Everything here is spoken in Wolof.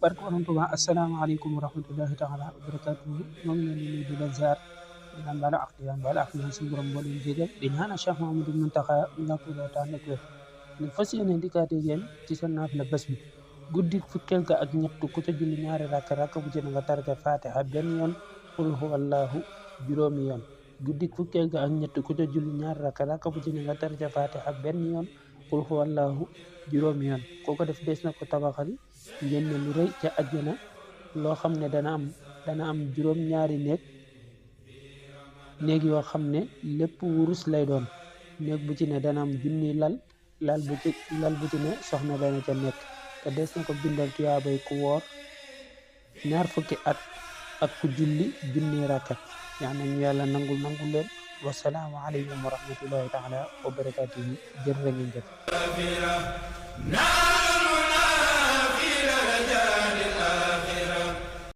barke Borom Tuubaa asalaamaaleykum wa rahmatullahi taala wa barakatuhu ñoo ngi leen di nuyu di leen ziar di leen baal ak di leen baal ak ñaan suñu borom boo leen jégal di ñaanal Cheikh Mouhamadou Mountakha ñàkk lootaan ak wér ñu fas yéene dikkaate yéen ci seen naafila bés bi guddi fukkeel ga ak ñett ku ca julli ñaari rakk bu ci na nga tarka fatiha benn yoon qul huwallahu juróomi yoon guddi fukkeel ga ak ñett ku ca julli ñaari rakk bu ci na nga tarka fatiha benn yoon qul huwallahu juróomi yoon koo ko def des na ko tabaxal ngeen ne lu rëy ca àjjana loo xam ne dana am juróom ñaari néeg yoo xam ne lépp wurus lay doon néeg bu ci ne dana am junni lal bu ci ne soxna dana ca nekk te des na ko bindal tuyaabay ku woor 20 at ak ku julli junni rakka yaa nañu yàlla nangul leen wasalaamu aleykum wa rahmatullahi taala wa barakatuhu jërë ngeen jëf